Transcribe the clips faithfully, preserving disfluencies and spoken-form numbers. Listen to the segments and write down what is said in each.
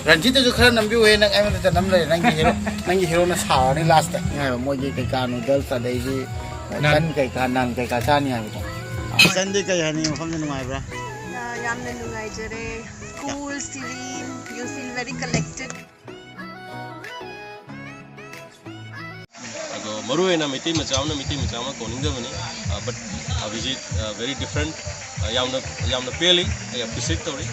ꯔꯟꯖꯤꯠꯇꯁꯨ ꯈꯔ ꯅꯝꯕꯤꯌꯨꯍꯦ, ꯅꯪ ꯑꯩꯉꯣꯟꯗ ꯅꯝ ꯂꯩꯔꯦ, ꯅꯪꯒꯤ ꯍꯦꯔꯣ, ꯅꯪꯒꯤ ꯍꯦꯔꯣꯅ ꯁꯥꯎꯔꯅꯤ ꯂꯥꯁꯇ꯫ ꯍꯥꯏꯕ ꯃꯣꯏꯒꯤ ꯀꯩꯀꯥ ꯅꯨꯗꯜꯁ, ꯑꯗꯩꯗꯤ ꯅꯥꯟ꯫ ꯆꯟ ꯀꯩꯀꯥ, ꯅꯥꯟ ꯀꯩꯀꯥ ꯆꯥꯅꯤ ꯍꯥꯏꯕꯗꯣ꯫ ꯆꯟꯗꯤ ꯀꯩ ꯍꯥꯏꯅꯤ, ꯃꯐꯝꯁꯦ ꯅꯨꯡꯉꯥꯏꯕ꯭ꯔꯥ? ꯑ, ꯌꯥꯝꯅ ꯅꯨꯡꯉꯥꯏꯖꯔꯦ꯫ Cool, serene, you feel very collected. ꯑꯗꯣ ꯃꯔꯨ ꯑꯣꯏꯅ ꯃꯩꯇꯩ ꯃꯆꯥ ꯑꯃꯅ ꯃꯩꯇꯩ ꯃꯆꯥ ꯑꯃ ꯀꯧꯅꯤꯡꯗꯕꯅꯤ꯫ ꯑ, but, ꯑ, visit, ꯑ, very different, ꯑ, ꯌꯥꯝꯅ, ꯌꯥꯝꯅ ꯄꯦꯜꯂꯤ꯫ ꯑꯩ appreciate ꯇꯧꯔꯤ꯫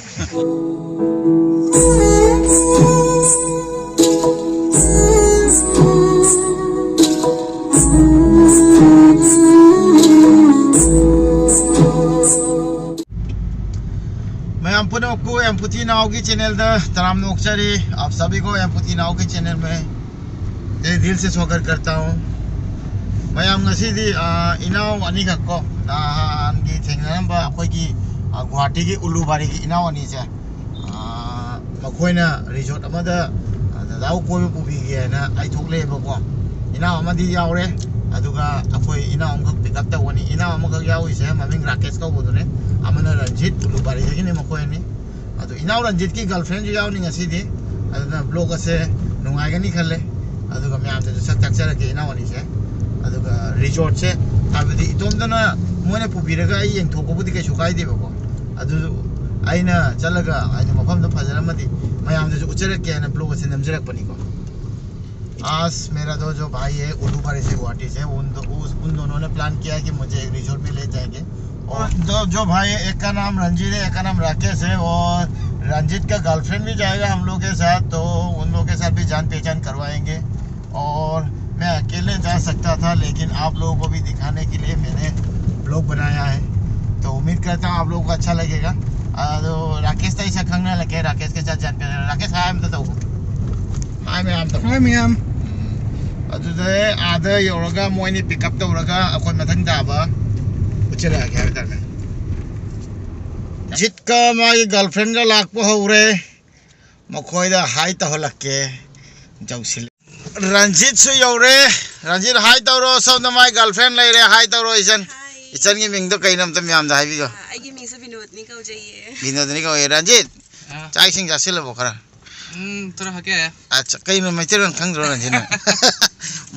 ꯃꯌꯥꯝ ꯄꯨꯝꯅꯃꯛꯄꯨ ꯑꯦꯝ ꯄꯨꯊꯤ ꯅꯥꯎꯒꯤ ꯆꯦꯅꯦꯜꯗ ꯇꯔꯥꯝꯅ ꯑꯣꯛꯆꯔꯤ꯫ आप सभी को एम पुथी नाव के चैनल में तहे दिल से स्वागत करता हूँ꯫ ꯃꯌꯥꯝ ꯉꯁꯤꯗꯤ, ꯑ, ꯏꯅꯥꯎ ꯑꯅꯤꯈꯛ ꯀꯣ, ꯅꯍꯥꯟꯒꯤ ꯊꯦꯡꯅꯔꯝꯕ ꯑꯩꯈꯣꯏꯒꯤ, ꯑ, ꯒꯨꯍꯥꯇꯤꯒꯤ ꯎꯂꯨꯕꯥꯔꯤꯒꯤ ꯏꯅꯥꯎ ꯑꯅꯤꯁꯦ, ꯑ, ꯃꯈꯣꯏꯅ ꯔꯤꯖꯣꯔꯠ ꯑꯃꯗ, ꯑ, ꯗꯗꯥꯕꯨ ꯀꯣꯏꯕ ꯄꯨꯕꯤꯒꯦꯅ ꯑꯩ ꯊꯣꯛꯂꯛꯑꯦꯕꯀꯣ꯫ ꯏꯅꯥꯎ ꯑꯃꯗꯤ ꯌꯥꯎꯔꯦ, ꯑꯗꯨꯒ ꯑꯩꯈꯣꯏ ꯏꯅꯥꯎ ꯑꯃꯈꯛ ꯄꯤꯛ ꯑꯞ ꯇꯧꯒꯅꯤ꯫ ꯏꯅꯥꯎ ꯑꯃꯈꯛ ꯌꯥꯎꯔꯤꯁꯦ ꯃꯃꯤꯡ ꯔꯥꯀꯦꯁ ꯀꯧꯕꯗꯨꯅꯦ, ꯑꯃꯅ ꯔꯟꯖꯤꯠ, ꯎꯂꯨꯕꯥꯔꯤꯗꯒꯤꯅꯦ ꯃꯈꯣꯏ ꯑꯅꯤ꯫ ꯑꯗꯣ ꯏꯅꯥꯎ ꯔꯟꯖꯤꯠꯀꯤ ꯒꯔꯜꯐ꯭ꯔꯦꯟꯁꯨ ꯌꯥꯎꯅꯤ ꯉꯁꯤꯗꯤ, ꯑꯗꯨꯅ ꯕ꯭ꯂꯣꯒ ꯑꯁꯦ ꯅꯨꯡꯉꯥꯏꯒꯅꯤ ꯈꯜꯂꯦ꯫ ꯑꯗꯨꯒ ꯃꯌꯥꯝꯗꯁꯨ ꯁꯛ ꯇꯥꯛꯆꯔꯛꯀꯦ ꯏꯅꯥꯎ ꯑꯅꯤꯁꯦ꯫ ꯑꯗꯨꯒ ꯔꯤꯖꯣꯔꯠꯁꯦ, ꯍꯥꯏꯕꯗꯤ ꯏꯇꯣꯝꯇꯅ ꯃꯣꯏꯅ ꯄꯨꯕꯤꯔꯒ ꯑꯩ ꯌꯦꯡꯊꯣꯛꯄꯕꯨꯗꯤ ꯀꯩꯁꯨ ꯀꯥꯏꯗꯦꯕꯀꯣ, ꯑꯗꯨ ꯑꯩꯅ ꯆꯠꯂꯒ ꯍꯥꯏꯗꯤ ꯃꯐꯝꯗꯣ ꯐꯖꯔꯝꯃꯗꯤ ꯃꯌꯥꯝꯗꯁꯨ ꯎꯠꯆꯔꯛꯀꯦ ꯍꯥꯏꯅ ꯕ꯭ꯂꯣꯒ ꯑꯁꯦ ꯅꯝꯖꯔꯛꯄꯅꯤꯀꯣ꯫ आज मेरा दो जो भाई है उलूबारी से गुवाहाटी से, उन दो, उस, उन दोनों ने प्लान किया है कि मुझे एक रिजॉर्ट में ले जाएंगे। और दो जो भाई है, एक का नाम रंजीत है, एक का नाम राकेश है। और रंजीत का गर्लफ्रेंड भी जाएगा हम लोग के साथ, तो उन लोग के साथ भी जान पहचान करवाएंगे। और मैं अकेले जा सकता था, लेकिन आप लोगों को भी दिखाने के लिए मैंने ब्लॉग बनाया है, तो उम्मीद करता हूँ आप लोगों को अच्छा लगेगा। और राकेश तो ऐसा खंगना लगे, राकेश के साथ जान पहचान। राकेश, हाय हम तो। ꯍꯥꯏ ꯃꯌꯥꯝꯗꯣ꯫ ꯍꯥꯏ ꯃꯌꯥꯝ꯫ ꯑꯗꯨꯗ ꯑꯥꯗ ꯌꯧꯔꯒ ꯃꯣꯏꯅꯤ ꯄꯤꯛ ꯑꯞ ꯇꯧꯔꯒ ꯑꯩꯈꯣꯏ ꯃꯊꯪ ꯇꯥꯕ ꯎꯠꯆꯔꯛꯑꯒꯦ ꯍꯥꯏꯕ ꯇꯥꯔꯦ꯫ ꯖꯤꯠꯀ ꯃꯥꯒꯤ ꯒꯔꯜꯐ꯭ꯔꯦꯟꯒ ꯂꯥꯛꯄ ꯍꯧꯔꯦ꯫ ꯃꯈꯣꯏꯗ ꯍꯥꯏ ꯇꯧꯍꯜꯂꯛꯀꯦ꯫ ꯌꯧꯁꯤꯜꯂꯦ꯫ ꯔꯟꯖꯤꯠꯁꯨ ꯌꯧꯔꯦ꯫ ꯔꯟꯖꯤꯠ, ꯍꯥꯏ ꯇꯧꯔꯣ꯫ ꯁꯣꯝꯗ ꯃꯥꯏ ꯒꯔꯜꯐ꯭ꯔꯦꯟ ꯂꯩꯔꯦ꯫ ꯍꯥꯏ ꯇꯧꯔꯣ, ꯏꯆꯟ꯫ ꯍꯥꯏ꯫ ꯏꯆꯟꯒꯤ ꯃꯤꯡꯗꯣ ꯀꯩꯅꯣ ꯑꯝꯇ ꯃꯌꯥꯝꯗ ꯍꯥꯏꯕꯤꯌꯣ꯫ ꯑ, ꯑꯩꯒꯤ ꯃꯤꯡꯁꯦ ꯕꯤꯅꯣꯗꯅꯤ ꯀꯧꯖꯩꯌꯦ꯫ ꯕꯤꯅꯣꯗꯅꯤ ꯀꯧꯋꯦ꯫ ꯔꯟꯖꯤꯠ, ꯑ꯫ ꯆꯥꯛ ꯏꯁꯤꯡ ꯆꯥꯁꯤꯜꯂꯕꯣ ꯈꯔ? ꯎꯝ, ꯊꯣꯔꯛꯑꯒꯦ꯫ ꯑꯠꯆꯥ, ꯀꯩꯅꯣ, ꯃꯩꯇꯩꯂꯣꯟ ꯈꯪꯗ꯭ꯔꯣ ꯅꯪꯁꯤꯅ?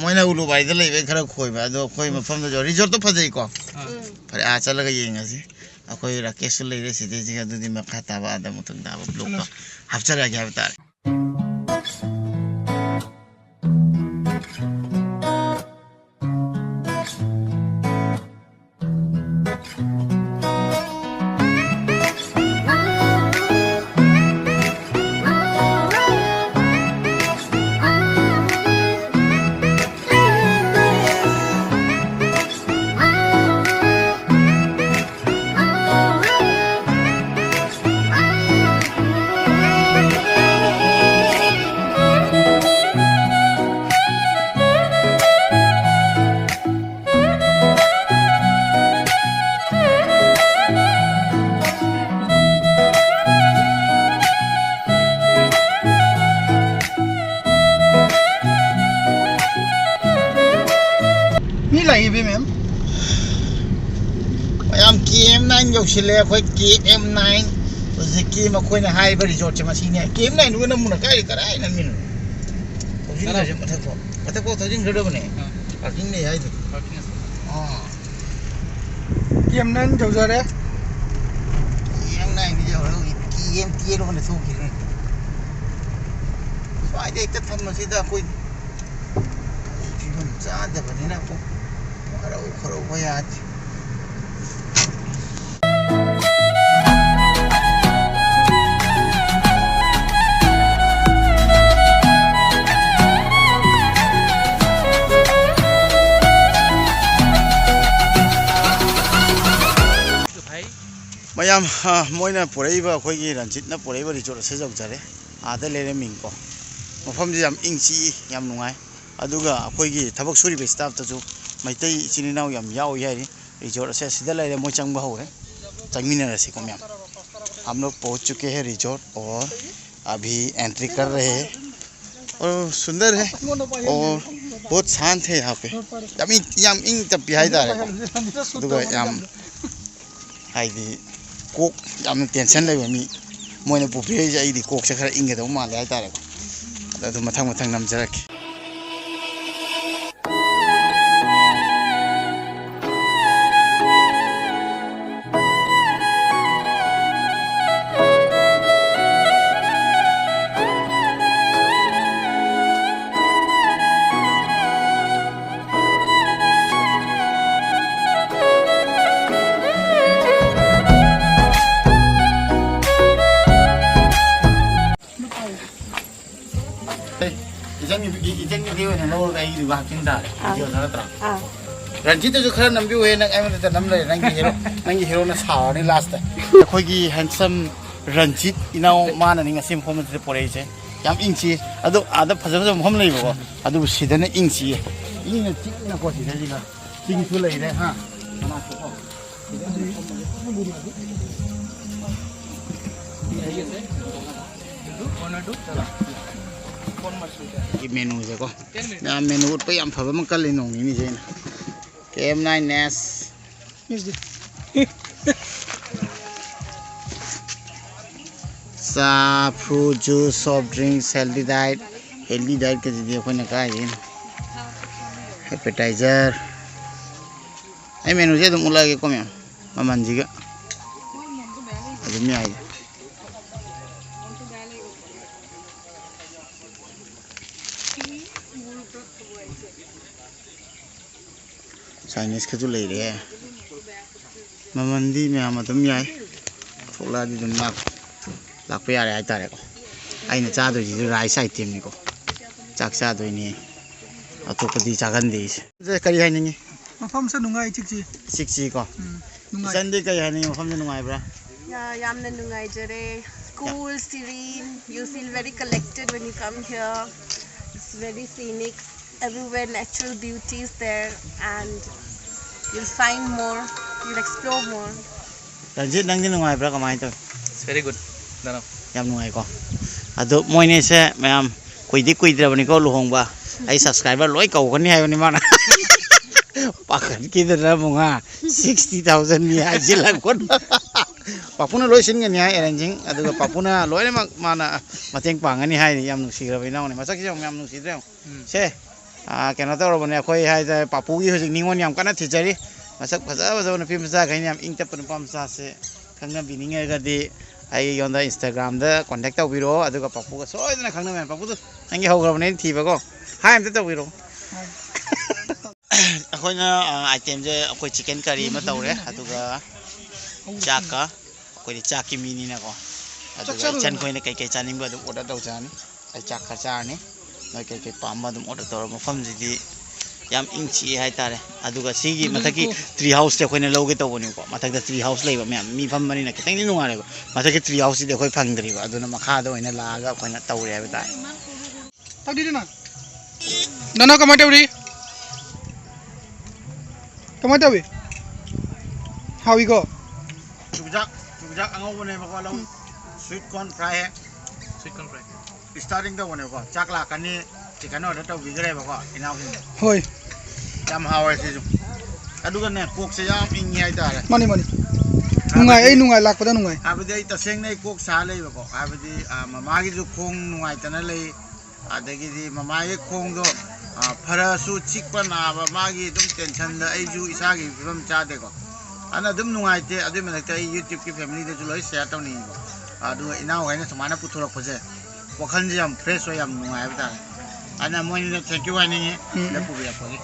ꯃꯣꯏꯅ ꯎꯂꯨꯕꯥꯏꯗ ꯂꯩꯕꯩ ꯈꯔ ꯈꯣꯏꯕ, ꯑꯗꯣ ꯑꯩꯈꯣꯏ ꯃꯐꯝꯗꯁꯨ ꯔꯤꯖꯣꯔꯠꯇꯣ ꯐꯖꯩꯀꯣ꯫ ꯑꯥ꯫ ꯐꯔꯦ, ꯑꯥ ꯆꯠꯂꯒ ꯌꯦꯡꯉꯁꯤ꯫ ꯑꯩꯈꯣꯏ ꯔꯥꯀꯦꯁꯁꯨ ꯂꯩꯔꯦ ꯁꯤꯗꯩꯁꯤꯒ, ꯑꯗꯨꯗꯤ ꯃꯈꯥ ꯇꯥꯕ ꯑꯥꯗ ꯃꯇꯨꯡ ꯇꯥꯕ ꯕ꯭ꯂꯣꯛꯇꯣ ꯍꯥꯞꯆꯔꯛꯑꯒꯦ ꯍꯥꯏꯕ ꯇꯥꯔꯦ꯫ ꯃꯤ ꯂꯥꯛꯏꯕꯤ ꯃꯦꯝ꯫ ꯃꯌꯥꯝ, ꯀꯦ ꯑꯦꯝ ꯅꯥꯏꯟ ꯌꯧꯁꯤꯜꯂꯦ꯫ ꯑꯩꯈꯣꯏ ꯀꯦ ꯑꯦꯝ ꯅꯥꯏꯟ, ꯍꯧꯖꯤꯛꯀꯤ ꯃꯈꯣꯏꯅ ꯍꯥꯏꯔꯤꯕ ꯔꯤꯖꯣꯔꯠꯁꯦ ꯃꯁꯤꯅꯦ꯫ ꯀꯦ ꯑꯦꯝ ꯅꯥꯏꯟꯗꯨꯒ ꯅꯝꯃꯨꯅ ꯀꯥꯏ, ꯀꯗꯥꯏ ꯅꯝꯃꯤꯅꯣ? ꯊꯧꯖꯤꯟꯈ꯭ꯔꯁꯦ ꯃꯊꯛꯐꯥꯎ꯫ ꯃꯊꯛꯐꯥꯎ ꯊꯧꯖꯤꯟꯈ꯭ꯔꯗꯕꯅꯦ꯫ ꯑꯥ꯫ ꯄꯥꯔꯀꯤꯡ ꯂꯩ ꯍꯥꯏꯗꯨꯗꯤ꯫ ꯄꯥꯔꯀꯤꯡ ꯑꯁꯦ꯫ ꯑꯥ꯫ ꯀꯦ ꯑꯦꯝ ꯅꯥꯏꯟ ꯌꯧꯖꯔꯦ꯫ ꯀꯦ ꯑꯦꯝ ꯅꯥꯏꯟꯗꯤ ꯌꯧꯔꯦ ꯍꯧꯖꯤꯛ꯫ ꯀꯦ ꯑꯦꯝ ꯇꯦꯟ ꯑꯣꯏꯅ ꯊꯣꯛꯈꯤꯗꯣꯏꯅꯦ꯫ ꯁ꯭ꯋꯥꯏꯗ ꯍꯦꯛꯇ ꯊꯝꯃꯁꯤꯗ ꯑꯩꯈꯣꯏ꯫ ꯐꯤꯕꯝ ꯆꯥꯗꯕꯅꯤꯅ ꯑꯃꯨꯛ ꯋꯥꯔꯧ ꯈꯔꯧꯕ ꯌꯥꯗꯦ꯫ ꯃꯌꯥꯝ, ꯑ, ꯃꯣꯏꯅ ꯄꯨꯔꯛꯏꯕ, ꯑꯩꯈꯣꯏꯒꯤ ꯔꯟꯖꯤꯠꯅ ꯄꯨꯔꯛꯏꯕ ꯔꯤꯖꯣꯔꯠ ꯑꯁꯤ ꯌꯧꯖꯔꯦ꯫ ꯑꯥꯗ ꯂꯩꯔꯦ ꯃꯤꯡꯀꯣ꯫ ꯃꯐꯝꯁꯦ ꯌꯥꯝ ꯏꯪ ꯆꯤꯛꯏ, ꯌꯥꯝ ꯅꯨꯡꯉꯥꯏ꯫ ꯑꯗꯨꯒ ꯑꯩꯈꯣꯏꯒꯤ ꯊꯕꯛ ꯁꯨꯔꯤꯕ ꯁ꯭ꯇꯥꯐꯇꯁꯨ ꯃꯩꯇꯩ ꯏꯆꯤꯟ ꯏꯅꯥꯎ ꯌꯥꯝ ꯌꯥꯎꯏ ꯍꯥꯏꯔꯤ꯫ ꯔꯤꯖꯣꯔꯠ ꯑꯁꯦ ꯑꯁꯤꯗ ꯂꯩꯔꯦ, ꯃꯣꯏ ꯆꯪꯕ ꯍꯧꯔꯦ꯫ ꯆꯪꯃꯤꯟꯅꯔꯁꯤꯀꯣ ꯃꯌꯥꯝ꯫ हम लोग पहुंच चुके हैं रिजॉर्ट और अभी एंट्री कर रहे हैं। और सुंदर है और बहुत शांत है यहाँ पे। ꯌꯥꯝ ꯏꯪ, ꯌꯥꯝ ꯏꯪ ꯇꯞꯄꯤ ꯍꯥꯏꯇꯥꯔꯦꯀꯣ꯫ ꯑꯗꯨꯒ ꯌꯥꯝ, ꯍꯥꯏꯗꯤ, ꯀꯣꯛ ꯌꯥꯝꯅ ꯇꯦꯟꯁꯟ ꯂꯩꯕ ꯃꯤ ꯃꯣꯏꯅ ꯄꯨꯕꯤꯔꯛꯏꯁꯦ ꯑꯩꯗꯤ ꯀꯣꯛꯁꯦ ꯈꯔ ꯏꯪꯒꯗꯧ ꯃꯥꯜꯂꯦ ꯍꯥꯏꯇꯥꯔꯦꯀꯣ꯫ ꯑꯗ ꯑꯗꯨꯝ ꯃꯊꯪ ꯃꯊꯪ ꯅꯝꯖꯔꯛꯀꯦ꯫ ꯏꯆꯟꯒꯤ ꯏꯆꯟꯒꯤꯗꯤ ꯑꯣꯏꯅ ꯂꯧꯔꯒ ꯑꯩꯒꯤꯗꯨꯒ ꯍꯥꯞꯆꯤꯟ ꯇꯥꯔꯦ꯫ ꯑꯥ꯫ ꯚꯤꯗꯤꯑꯣ ꯊꯥꯒꯠꯇ꯭ꯔꯣ? ꯑꯥ꯫ ꯔꯟꯖꯤꯠꯇꯁꯨ ꯈꯔ ꯅꯝꯕꯤꯌꯨꯍꯦ, ꯅꯪ ꯑꯩꯉꯣꯟꯗ ꯅꯝ ꯂꯩꯔꯦ, ꯅꯪꯒꯤ ꯍꯦꯔꯣ, ꯅꯪꯒꯤ ꯍꯦꯔꯣꯅ ꯁꯥꯎꯔꯅꯤ ꯂꯥꯁꯇ꯫ ꯑꯩꯈꯣꯏꯒꯤ ꯍꯦꯟꯁꯝ ꯔꯟꯖꯤꯠ ꯏꯅꯥꯎ ꯃꯥꯅꯅꯤ ꯉꯁꯤ ꯃꯐꯝ ꯑꯁꯤꯗ ꯄꯣꯔꯛꯏꯁꯦ꯫ ꯌꯥꯝ ꯏꯪ ꯆꯤꯛꯏ꯫ ꯑꯗꯣ ꯑꯥꯗ ꯐꯖ ꯐꯖꯕ ꯃꯐꯝ ꯂꯩꯕꯀꯣ, ꯑꯗꯨꯕꯨ ꯁꯤꯗꯅ ꯏꯪ ꯆꯤꯛꯏ꯫ ꯏꯪꯅ ꯆꯤꯛꯅꯀꯣ ꯁꯤꯗꯩꯁꯤꯗ ꯆꯤꯡꯁꯨ ꯂꯩꯔꯦ ꯍꯥ꯫ ꯃꯅꯥꯛꯇꯀꯣ꯫ ꯁꯤꯒꯤ ꯃꯦꯅꯨꯁꯦꯀꯣ꯫ ꯃꯌꯥꯝ ꯃꯦꯅꯨ ꯎꯠꯄ ꯌꯥꯝ ꯐꯕ ꯑꯃ ꯀꯜꯂꯤ ꯅꯣꯡ ꯅꯤꯅꯤꯁꯦ ꯑꯩꯅ꯫ ꯀꯦ ꯑꯦꯝ ꯅꯥꯏꯟ ꯑꯦꯁ꯫ ꯆꯥ, ꯐ꯭ꯔꯨꯠ ꯖꯨꯁ, ꯁꯣꯐ ꯗ꯭ꯔꯤꯡꯁ, ꯍꯦꯜꯗꯤ ꯗꯥꯏꯠ꯫ ꯍꯦꯜꯗꯤ ꯗꯥꯏꯠꯀꯁꯤꯗꯤ ꯑꯩꯈꯣꯏꯅ ꯀꯥꯏꯗꯩꯅꯣ? ꯑꯦꯄꯦꯇꯥꯏꯖꯔ꯫ ꯑꯩ ꯃꯦꯅꯨꯁꯦ ꯑꯗꯨꯝ ꯎꯠꯂꯛꯑꯒꯦꯀꯣ ꯃꯌꯥꯝ, ꯃꯃꯜꯁꯤꯒ꯫ ꯑꯗꯨꯝ ꯌꯥꯏ꯫ ꯆꯥꯏꯅꯤꯁꯀꯁꯨ ꯂꯩꯔꯦ꯫ ꯃꯃꯜꯗꯤ ꯃꯌꯥꯝ ꯑꯗꯨꯝ ꯌꯥꯏ꯫ ꯊꯣꯛꯂꯛꯑꯗꯤ ꯑꯗꯨꯝ ꯂꯥꯛ-, ꯂꯥꯛꯄ ꯌꯥꯔꯦ ꯍꯥꯏꯇꯥꯔꯦꯀꯣ꯫ ꯑꯩꯅ ꯆꯥꯗꯣꯏꯁꯤꯁꯨ ꯔꯥꯏꯁ ꯑꯥꯏꯇꯦꯝꯅꯤꯀꯣ꯫ ꯆꯥꯛ ꯆꯥꯗꯣꯏꯅꯤ꯫ ꯑꯇꯣꯞꯄꯗꯤ ꯆꯥꯒꯟꯗꯦ ꯑꯩꯁꯦ꯫ ꯁꯦ, ꯀꯔꯤ ꯍꯥꯏꯅꯤꯡꯉꯤ? ꯃꯐꯝꯁꯦ ꯅꯨꯡꯉꯥꯏ, ꯏꯆꯤꯛ ꯆꯤꯛꯏ꯫ ꯁꯤꯛꯁꯤ ꯀꯣ? ꯎꯝ, ꯅꯨꯡꯉꯥꯏ꯫ ꯏꯆꯟꯗꯤ ꯀꯔꯤ ꯍꯥꯏꯅꯤꯡꯉꯤ? ꯃꯐꯝꯁꯦ ꯅꯨꯡꯉꯥꯏꯕ꯭ꯔꯥ? ꯌꯥ-, ꯌꯥꯝꯅ ꯅꯨꯡꯉꯥꯏꯖꯔꯦ꯫ Cool, serene. You feel very collected when you come here. It's very scenic. Everywhere natural beauty is there, and you'll find more. You'll explore more. Ranjit, ꯅꯪꯗꯤ ꯅꯨꯡꯉꯥꯏꯕ꯭ꯔꯥ? ꯀꯃꯥꯏꯅ ꯇꯧꯏ? It's very good, ꯗꯥꯅꯥꯎ꯫ ꯌꯥꯝ ꯅꯨꯡꯉꯥꯏꯀꯣ꯫ ꯑꯗꯣ ꯃꯣꯏꯅꯤꯁꯦ ꯃꯌꯥꯝ ꯀꯨꯏꯗꯤ ꯀꯨꯏꯗ꯭ꯔꯕꯅꯤꯀꯣ ꯂꯨꯍꯣꯡꯕ꯫ ꯑꯩ subscriber ꯂꯣꯏ ꯀꯧꯒꯅꯤ ꯍꯥꯏꯕꯅꯤ ꯃꯥꯅ꯫ ꯄꯥꯈꯠꯈꯤꯗꯅ ꯑꯃꯨꯛ ꯉꯥ sixty thousand ꯃꯤ ꯍꯥꯏꯖꯤꯜꯂꯛꯄꯗꯣ꯫ ꯄꯥꯄꯨꯅ ꯂꯣꯏ ꯁꯤꯟꯒꯅꯤ ꯍꯥꯏ ꯑꯦꯔꯦꯟꯖꯤꯡ, ꯑꯗꯨꯒ ꯄꯥꯄꯨꯅ ꯂꯣꯏꯅꯃꯛ ꯃꯥꯅ ꯃꯇꯦꯡ ꯄꯥꯡꯒꯅꯤ ꯍꯥꯏꯅꯤ꯫ ꯌꯥꯝ ꯅꯨꯡꯁꯤꯈ꯭ꯔꯕ ꯏꯅꯥꯎꯅꯤ꯫ ꯃꯁꯛꯁꯤꯁꯨ ꯌꯥꯝ, ꯌꯥꯝ ꯅꯨꯡꯁꯤꯗ꯭ꯔꯦ ꯌꯦꯡꯉꯣ꯫ ꯎꯝ꯫ ꯁꯦ, ꯑꯥ, ꯀꯩꯅꯣ ꯇꯧꯔꯕꯅꯦ ꯑꯩꯈꯣꯏ ꯍꯥꯏꯇꯥꯔꯦ, ꯄꯥꯄꯨꯒꯤ ꯍꯧꯖꯤꯛ ꯅꯤꯉꯣꯜ ꯌꯥꯝ ꯀꯟꯅ ꯊꯤꯖꯔꯤ꯫ ꯃꯁꯛ ꯐꯖ ꯐꯖꯕ ꯅꯨꯄꯤ ꯃꯆꯥꯈꯩꯅ ꯌꯥꯝ ꯏꯪ ꯇꯞꯄ ꯅꯨꯄꯥ ꯃꯆꯥꯁꯦ ꯈꯪꯅꯕꯤꯅꯤꯡꯉꯒꯗꯤ ꯑꯩꯉꯣꯟꯗ Instagram-ꯗ contact ꯇꯧꯕꯤꯔꯛꯑꯣ꯫ ꯑꯗꯨꯒ ꯄꯥꯄꯨꯒ ꯁꯣꯏꯗꯅ ꯈꯪꯅꯕ ꯌꯥꯏ꯫ ꯄꯥꯄꯨꯗꯣ ꯅꯪꯒꯤ ꯍꯧꯈ꯭ꯔꯕꯅꯦ, ꯑꯩꯅ ꯊꯤꯕꯀꯣ꯫ Hi ꯑꯝꯇ ꯇꯧꯕꯤꯔꯛꯑꯣ꯫ ꯑꯩꯈꯣꯏꯅ, ꯑ, item-ꯁꯦ ꯑꯩꯈꯣꯏ chicken curry ꯑꯃ ꯇꯧꯔꯦ, ꯑꯗꯨꯒ ꯆꯥꯛꯀ ꯑꯩꯈꯣꯏꯗꯤ ꯆꯥꯛꯀꯤ ꯃꯤꯅꯤꯅꯀꯣ꯫ ꯆꯥꯛ ꯑꯗꯨꯒ ꯆꯥꯔꯨꯔꯣ꯫ ꯏꯆꯟ ꯈꯣꯏꯅ ꯀꯩꯀꯩ ꯆꯥꯅꯤꯡꯕ ꯑꯗꯨꯝ order ꯇꯧꯖꯔꯅꯤ꯫ ꯑꯩ ꯆꯥꯛ ꯈꯔ ꯆꯥꯔꯅꯤ꯫ ꯅꯣꯏ ꯀꯩꯀꯩ ꯄꯥꯝꯕ ꯑꯗꯨꯝ order ꯇꯧꯔꯣ꯫ ꯃꯐꯝꯁꯤꯗꯤ ꯌꯥꯝ ꯏꯪ ꯆꯤꯛꯑꯦ ꯍꯥꯏꯇꯥꯔꯦ꯫ ꯑꯗꯨꯒ ꯁꯤꯒꯤ ꯃꯊꯛꯀꯤ tree house-ꯁꯦ ꯑꯩꯈꯣꯏꯅ ꯂꯧꯒꯦ ꯇꯧꯕꯅꯦꯕꯀꯣ꯫ ꯃꯊꯛꯇ tree house ꯂꯩꯕ ꯃꯌꯥꯝ ꯃꯤ ꯐꯝꯕꯅꯤꯅ ꯈꯤꯇꯪꯗꯤ ꯅꯨꯡꯉꯥꯏꯔꯦꯕ꯫ ꯃꯊꯛꯀꯤ tree house-ꯁꯤꯗꯤ ꯑꯩꯈꯣꯏ ꯐꯪꯗ꯭ꯔꯤꯕ꯫ ꯑꯗꯨꯅ ꯃꯈꯥꯗ ꯑꯣꯏꯅ ꯂꯥꯛꯑꯒ ꯑꯩꯈꯣꯏꯅ ꯇꯧꯔꯦ ꯍꯥꯏꯕ ꯇꯥꯔꯦ꯫ ꯇꯥꯛꯄꯤꯗꯨꯅ꯫ ꯅꯅꯥꯎ ꯀꯃꯥꯏ ꯇꯧꯔꯤ? ꯀꯃꯥꯏ ꯇꯧꯏ? ꯍꯥꯎꯏꯀꯣ? ꯆꯨꯖꯥꯛ, ꯆꯨꯖꯥꯛ ꯑꯉꯧꯕꯅꯦꯕꯀꯣ, ꯂꯧ꯫ ꯎꯝ꯫ Sweet corn fry꯫ Sweet corn fry꯫ Starting ꯇꯧꯕꯅꯦꯕꯀꯣ, ꯆꯥꯛ ꯂꯥꯛꯀꯅꯤ, chicken order ꯇꯧꯕꯤꯈ꯭ꯔꯦꯕꯀꯣ, ꯏꯅꯥꯎꯁꯤꯡꯅ꯫ ꯍꯣꯏ꯫ ꯌꯥꯝ ꯍꯥꯎꯋꯦ ꯁꯤꯁꯨ꯫ ꯑꯗꯨꯒꯅꯦ, ꯀꯣꯛꯁꯦ ꯌꯥꯝ ꯏꯪꯉꯤ ꯍꯥꯏꯇꯥꯔꯦ꯫ ꯃꯥꯅꯤ, ꯃꯥꯅꯤ꯫ ꯍꯥꯏꯕꯗꯤ ꯅꯨꯡꯉꯥꯏ, ꯑꯩ ꯅꯨꯡꯉꯥꯏ, ꯂꯥꯛꯄꯗ ꯅꯨꯡꯉꯥꯏ꯫ ꯍꯥꯏꯕꯗꯤ ꯑꯩ ꯇꯁꯦꯡꯅ ꯑꯩ ꯀꯣꯛ ꯁꯥ ꯂꯩꯕꯀꯣ, ꯍꯥꯏꯕꯗꯤ, ꯑ, ꯃꯃꯥꯒꯤꯁꯨ ꯈꯣꯡ ꯅꯨꯡꯉꯥꯏꯇꯅ ꯂꯩ, ꯑꯗꯒꯤꯗꯤ ꯃꯃꯥꯒꯤ ꯈꯣꯡꯗꯣ, ꯑ, ꯐꯔꯁꯨ ꯆꯤꯛꯄ ꯅꯥꯕ ꯃꯥꯒꯤ ꯑꯗꯨꯝ tension-ꯗ ꯑꯩꯁꯨ ꯏꯁꯥꯒꯤ ꯐꯤꯕꯝ ꯆꯥꯗꯦꯀꯣ꯫ ꯑꯗꯨꯅ ꯑꯗꯨꯝ ꯅꯨꯡꯉꯥꯏꯇꯦ꯫ ꯑꯗꯨꯏ ꯃꯊꯛꯇ ꯑꯩ YouTube-ꯀꯤ family-ꯗꯁꯨ ꯂꯣꯏ share ꯇꯧꯅꯤꯡꯉꯤꯀꯣ꯫ ꯑꯗꯨꯒ ꯏꯅꯥꯎ ꯍꯣꯏꯅ ꯁꯨꯃꯥꯏꯅ ꯄꯨꯊꯣꯔꯛꯄꯁꯦ ꯋꯥꯈꯜꯁꯦ ꯌꯥꯝ fresh ꯑꯣꯏ, ꯌꯥꯝ ꯅꯨꯡꯉꯥꯏ ꯍꯥꯏꯕ ꯇꯥꯔꯦ꯫ ꯑꯗꯨꯅ ꯃꯣꯏꯅ thank you ꯍꯥꯏꯅꯤꯡꯉꯤ, ꯎꯝ꯫ ꯁꯤꯗ ꯄꯨꯕꯤꯔꯛꯄꯒꯤ꯫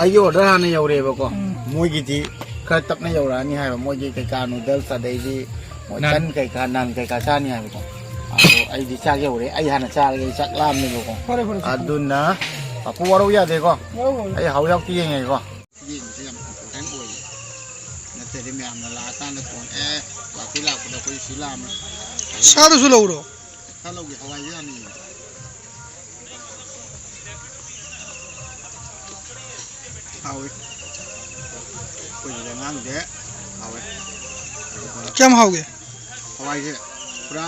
ꯑꯩꯒꯤ order ꯍꯥꯟꯅ ꯌꯧꯔꯛꯑꯦꯕꯀꯣ꯫ ꯎꯝ꯫ ꯃꯣꯏꯒꯤꯗꯤ ꯈꯔ ꯇꯞꯅ ꯌꯧꯔꯛꯑꯅꯤ ꯍꯥꯏꯕ, ꯃꯣꯏꯒꯤ ꯀꯩꯀꯥ noodles, ꯑꯗꯩꯗꯤ ꯃꯣꯏ ꯅꯥꯟ꯫ ꯇꯟ ꯀꯩꯀꯥ, ꯅꯥꯟ ꯀꯩꯀꯥ ꯆꯥꯅꯤ ꯍꯥꯏꯕꯀꯣ꯫ ꯑꯗꯣ ꯑꯩꯗꯤ ꯆꯥꯛ ꯌꯧꯔꯦ, ꯑꯩ ꯍꯥꯟꯅ ꯆꯥꯔꯒꯦ, ꯑꯩ ꯆꯥꯛ ꯂꯥꯝꯃꯦꯕꯀꯣ꯫ ꯐꯔꯦ, ꯐꯔꯦ, ꯆꯥꯊꯣꯛꯑꯣ꯫ ꯑꯗꯨꯅ ꯄꯥꯐꯨ ꯋꯥꯔꯧ ꯌꯥꯗꯦꯀꯣ꯫ ꯋꯥꯔꯧ, ꯋꯥꯔꯧ꯫ ꯑꯩ ꯍꯥꯎ ꯌꯥꯎꯗꯦ ꯌꯦꯡꯉꯒꯦꯀꯣ꯫ ꯌꯦꯡꯕꯁꯦ ꯌꯥꯝ important ꯑꯣꯏꯌꯦ꯫ ꯅꯠꯇ꯭ꯔꯗꯤ ꯃꯌꯥꯝꯅ ꯂꯥꯛꯑꯀꯥꯟꯗ ꯀꯣꯟ, "ꯑꯦ, ꯄꯥꯔꯇꯤ ꯂꯥꯛꯄꯗ ꯑꯩꯈꯣꯏ ꯁꯤ ꯂꯥꯛꯑꯝꯃꯦ"꯫ ꯁꯥꯗꯨꯁꯨ ꯂꯧꯔꯣ? ꯁꯥ ꯂꯧꯒꯦ, ꯍꯋꯥꯏꯁꯦ ꯍꯥꯟꯅ ꯌꯦꯡꯒꯦ꯫ ꯍꯥꯎꯏ꯫ ꯑꯩꯈꯣꯏꯒꯤ ꯑꯉꯥꯡꯗꯤ ꯍꯥꯎꯋꯦ꯫ ꯑꯗꯨꯒ ꯀꯌꯥꯝ ꯍꯥꯎꯒꯦ? ꯍꯋꯥꯏꯁꯦ ꯄꯨꯔꯥ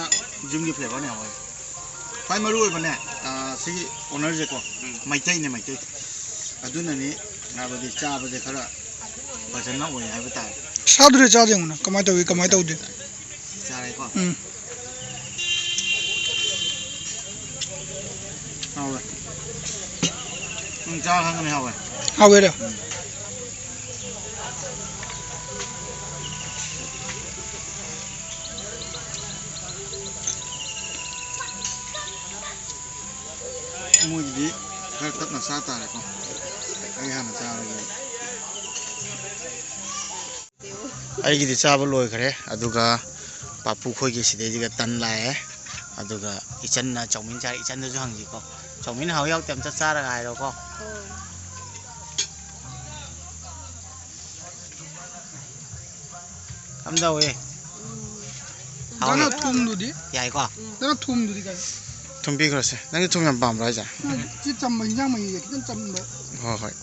ꯌꯨꯝꯒꯤ flavour-ꯅꯦ ꯍꯋꯥꯏ꯫ ꯈ꯭ꯋꯥꯏ ꯃꯔꯨ ꯑꯣꯏꯕꯅꯦ, ꯑ, ꯁꯤꯒꯤ owner-ꯁꯦꯀꯣ, ꯎꯝ꯫ ꯃꯩꯇꯩꯅꯦ, ꯃꯩꯇꯩ꯫ ꯑꯗꯨꯅꯅꯤ, ꯍꯥꯏꯕꯗꯤ ꯆꯥꯕꯁꯦ ꯈꯔ ꯐꯖꯅ ꯑꯣꯏ ꯍꯥꯏꯕ ꯇꯥꯔꯦ꯫ ꯆꯥꯗ꯭ꯔꯦ, ꯆꯥꯗꯦ, ꯌꯦꯡꯉꯨꯅ ꯀꯃꯥꯏꯅ ꯇꯧꯏ, ꯀꯃꯥꯏꯅ ꯇꯧꯗꯦ꯫ ꯆꯥꯔꯦꯀꯣ? ꯎꯝ꯫ ꯍꯥꯎꯋꯦ꯫ ꯅꯪ ꯆꯥ ꯈꯪꯒꯅꯤ, ꯍꯥꯎꯋꯦ꯫ ꯍꯥꯎꯋꯦꯔ? ꯎꯝ꯫ ꯃꯣꯏꯒꯤꯗꯤ ꯈꯔ ꯇꯞꯅ ꯆꯥ ꯇꯥꯔꯦꯀꯣ꯫ ꯑꯩ ꯍꯥꯟꯅ ꯆꯥꯔꯒꯦ꯫ ꯑꯩꯒꯤꯗꯤ ꯆꯥꯕ ꯂꯣꯏꯈ꯭ꯔꯦ꯫ ꯑꯗꯨꯒ ꯄꯥꯄꯨ ꯈꯣꯏꯒꯤ ꯁꯤꯗꯩꯁꯤꯒ ꯇꯟ ꯂꯥꯛꯑꯦ꯫ ꯑꯗꯨꯒ ꯏꯆꯟꯅ ꯆꯧꯃꯤꯟ ꯆꯥꯔꯦ꯫ ꯏꯆꯟꯗꯁꯨ ꯍꯪꯁꯤꯀꯣ, ꯆꯧꯃꯤꯟ ꯍꯥꯎ ꯌꯥꯎꯇꯦ ꯑꯝꯇ ꯆꯥꯔꯒ ꯍꯥꯏꯔꯣꯀꯣ꯫ ꯀꯝꯗꯧꯋꯤ? ꯅꯪꯅ ꯍꯥꯎꯅ ꯊꯨꯝꯗꯨꯗꯤ? ꯌꯥꯏꯀꯣ? ꯅꯪꯅ ꯊꯨꯝꯗꯨꯗꯤ ꯀꯥꯏ? ꯊꯨꯝ ꯄꯤꯈ꯭ꯔꯣꯁꯦ꯫ ꯅꯪꯗꯤ ꯊꯨꯝ ꯌꯥꯝ ꯄꯥꯝꯕ꯭ꯔꯣ ꯍꯥꯏꯁꯦ? ꯁꯤ ꯆꯝꯕ, ꯍꯤꯟꯖꯥꯡ ꯃꯍꯤꯁꯦ ꯈꯤꯇꯪ ꯆꯝꯕ꯫ ꯍꯣꯏ, ꯍꯣꯏ꯫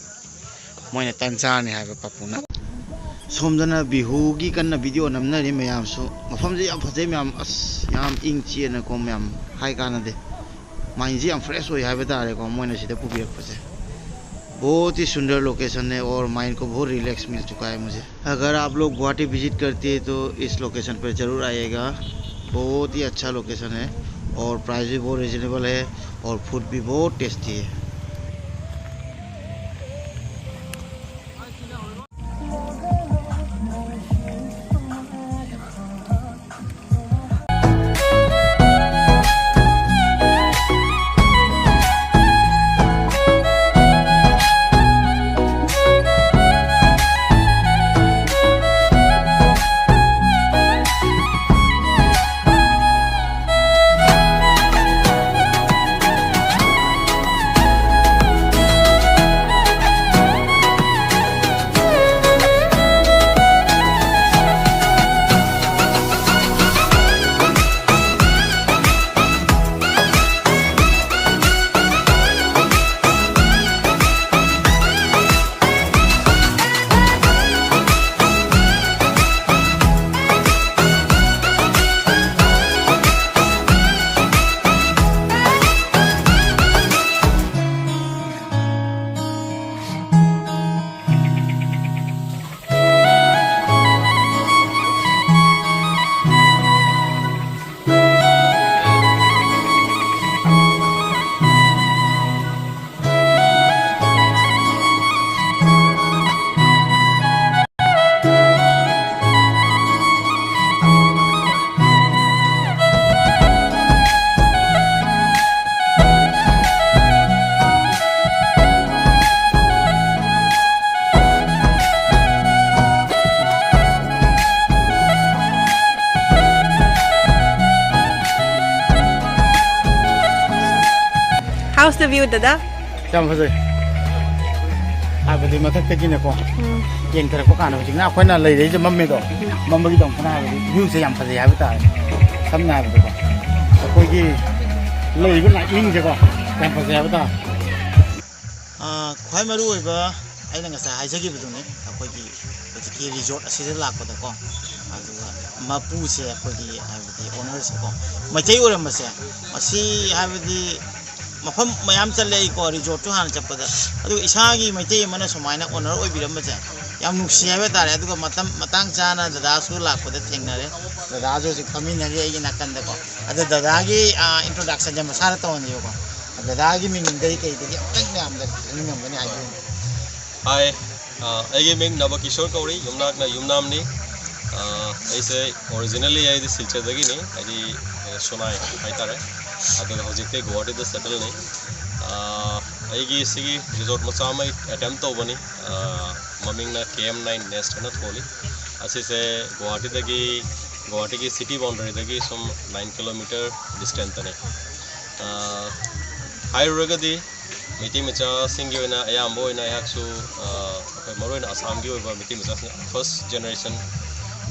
ꯃꯣꯏꯅ ꯇꯟ ꯆꯥꯔꯅꯤ ꯍꯥꯏꯕ ꯄꯥꯄꯨꯅ꯫ ꯁꯣꯝꯗꯅ ꯕꯤꯍꯨꯒꯤ ꯀꯟꯅ ꯚꯤꯗꯤꯑꯣ ꯅꯝꯅꯔꯤ ꯃꯌꯥꯝꯁꯨ꯫ ꯃꯐꯝꯁꯦ ꯌꯥꯝ ꯐꯖꯩ ꯃꯌꯥꯝ꯫ ꯑꯁ, ꯌꯥꯝ ꯏꯪ ꯆꯤꯛꯑꯅꯀꯣ ꯃꯌꯥꯝ꯫ ꯍꯥꯏ ꯀꯥꯟꯅꯗꯦ꯫ ꯃꯥꯏꯟꯁꯦ ꯌꯥꯝ ꯐ꯭ꯔꯦꯁ ꯑꯣꯏ ꯍꯥꯏꯕ ꯇꯥꯔꯦꯀꯣ, ꯃꯣꯏꯅ ꯁꯤꯗ ꯄꯨꯕꯤꯔꯛꯄꯁꯦ꯫ बहुत ही सुंदर लोकेशन है और माइंड को बहुत रिलैक्स मिल चुका है मुझे। अगर आप लोग गुवाहाटी विजिट करते हैं तो इस लोकेशन पर ज़रूर आइएगा। बहुत ही अच्छा लोकेशन है और प्राइस भी बहुत रिजनेबल है और फूड भी बहुत टेस्टी है। The view, ꯗꯗꯥ? ꯌꯥꯝ ꯐꯖꯩ꯫ ꯍꯥꯏꯕꯗꯤ ꯃꯊꯛꯇꯒꯤꯅꯦꯀꯣ, ꯎꯝ꯫ ꯌꯦꯡꯊꯔꯛꯄ ꯀꯥꯟꯗ ꯍꯧꯖꯤꯛꯅ ꯑꯩꯈꯣꯏꯅ ꯂꯩꯔꯛꯏꯁꯦ ꯃꯝꯃꯦꯗꯣ, ꯃꯝꯕꯒꯤꯗꯃꯛꯇꯅ ꯍꯥꯏꯕꯗꯤ view ꯁꯦ ꯌꯥꯝ ꯐꯖꯩ ꯍꯥꯏꯕ ꯇꯥꯔꯦ꯫ ꯁꯝꯅ ꯍꯥꯏꯔꯕꯗꯀꯣ, ꯑꯩꯈꯣꯏꯒꯤ ꯂꯩꯔꯤꯕ ꯂꯥꯏꯠꯅꯤꯡꯁꯦꯀꯣ, ꯌꯥꯝ ꯐꯖꯩ ꯍꯥꯏꯕ ꯇꯥꯔꯦ꯫ ꯑꯥ, ꯈ꯭ꯋꯥꯏ ꯃꯔꯨ ꯑꯣꯏꯕ ꯑꯩꯅ ꯉꯁꯥꯏ ꯍꯥꯏꯖꯈꯤꯕꯗꯨꯅꯤ, ꯑꯩꯈꯣꯏꯒꯤ ꯍꯧꯖꯤꯛꯀꯤ resort ꯑꯁꯤꯗ ꯂꯥꯛꯄꯗꯀꯣ, ꯑꯗꯨꯒ ꯃꯄꯨꯁꯦ, ꯑꯩꯈꯣꯏꯒꯤ ꯍꯥꯏꯕꯗꯤ owner ꯁꯦꯀꯣ, ꯃꯩꯇꯩ ꯑꯣꯏꯔꯝꯕꯁꯦ, ꯃꯁꯤ ꯍꯥꯏꯕꯗꯤ ꯃꯐꯝ ꯃꯌꯥꯝ ꯆꯠꯂꯦ ꯑꯩꯀꯣ, resort ꯇꯨ ꯍꯥꯟꯅ ꯆꯠꯄꯗ, ꯑꯗꯨꯒ ꯏꯁꯥꯒꯤ ꯃꯩꯇꯩ ꯑꯃꯅ ꯁꯨꯃꯥꯏꯅ owner ꯑꯣꯏꯕꯤꯔꯝꯕꯁꯦ ꯌꯥꯝ ꯅꯨꯡꯁꯤ ꯍꯥꯏꯕ ꯇꯥꯔꯦ꯫ ꯑꯗꯨꯒ ꯃꯇꯝ ꯃꯇꯥꯡ ꯆꯥꯅ ꯗꯗꯥꯁꯨ ꯂꯥꯛꯄꯗ ꯊꯦꯡꯅꯔꯦ, ꯗꯗꯥꯁꯨ ꯍꯧꯖꯤꯛ ꯐꯝꯃꯤꯟꯅꯔꯤ ꯑꯩꯒꯤ ꯅꯥꯀꯟꯗꯀꯣ꯫ ꯑꯗꯣ ꯗꯗꯥꯒꯤ, ꯑꯥ, introduction ꯁꯦ ꯃꯁꯥꯅ ꯇꯧꯍꯟꯕꯤꯌꯨꯀꯣ꯫ ꯗꯗꯥꯒꯤ ꯃꯤꯡꯗꯒꯤ ꯀꯩꯗꯒꯤ ꯑꯃꯨꯛꯇꯪ ꯃꯌꯥꯝꯗ ꯈꯪꯅꯤꯡꯉꯝꯒꯅꯤ, ꯍꯥꯏꯕꯤꯌꯨ꯫ Hi, ꯑ, ꯑꯩꯒꯤ ꯃꯤꯡ ꯅꯕꯀꯤꯁꯣꯔ ꯀꯧꯔꯤ, ꯌꯨꯝꯅꯥꯛꯅ ꯌꯨꯝꯅꯥꯝꯅꯤ꯫ ꯑ, ꯑꯩꯁꯦ originally ꯑꯩꯗꯤ ꯁꯤꯜꯆꯔꯗꯒꯤꯅꯤ, ꯍꯥꯏꯗꯤ, ꯑ, ꯁꯣꯅꯥꯏ ꯍꯥꯏꯇꯥꯔꯦ꯫ ꯑꯗꯨꯒ ꯍꯧꯖꯤꯛꯇꯤ ꯒꯨꯋꯥꯍꯥꯇꯤꯗ settle ꯅꯤ꯫ ꯑ, ꯑꯩꯒꯤ ꯁꯤꯒꯤ resort ꯃꯆꯥ ꯑꯃ attempt ꯇꯧꯕꯅꯤ꯫ ꯑ, ꯃꯃꯤꯡꯅ K M nine Nest ꯍꯥꯏꯅ ꯊꯣꯜꯂꯤ꯫ ꯑꯁꯤꯁꯦ ꯒꯨꯋꯥꯍꯥꯇꯤꯗꯒꯤ, ꯒꯨꯋꯥꯍꯥꯇꯤꯒꯤ city boundary ꯗꯒꯤ ꯁꯨꯝ nine kilometer distance ꯇꯅꯤ꯫ ꯑ, ꯍꯥꯏꯔꯨꯔꯒꯗꯤ ꯃꯩꯇꯩ ꯃꯆꯥꯁꯤꯡꯒꯤ ꯑꯣꯏꯅ ꯑꯌꯥꯝꯕ ꯑꯣꯏꯅ ꯑꯩꯍꯥꯛꯁꯨ, ꯑ, ꯑꯩꯈꯣꯏ ꯃꯔꯨꯑꯣꯏꯅ ꯑꯁꯥꯝꯒꯤ ꯑꯣꯏꯕ ꯃꯩꯇꯩ ꯃꯆꯥꯁꯤꯡ first generation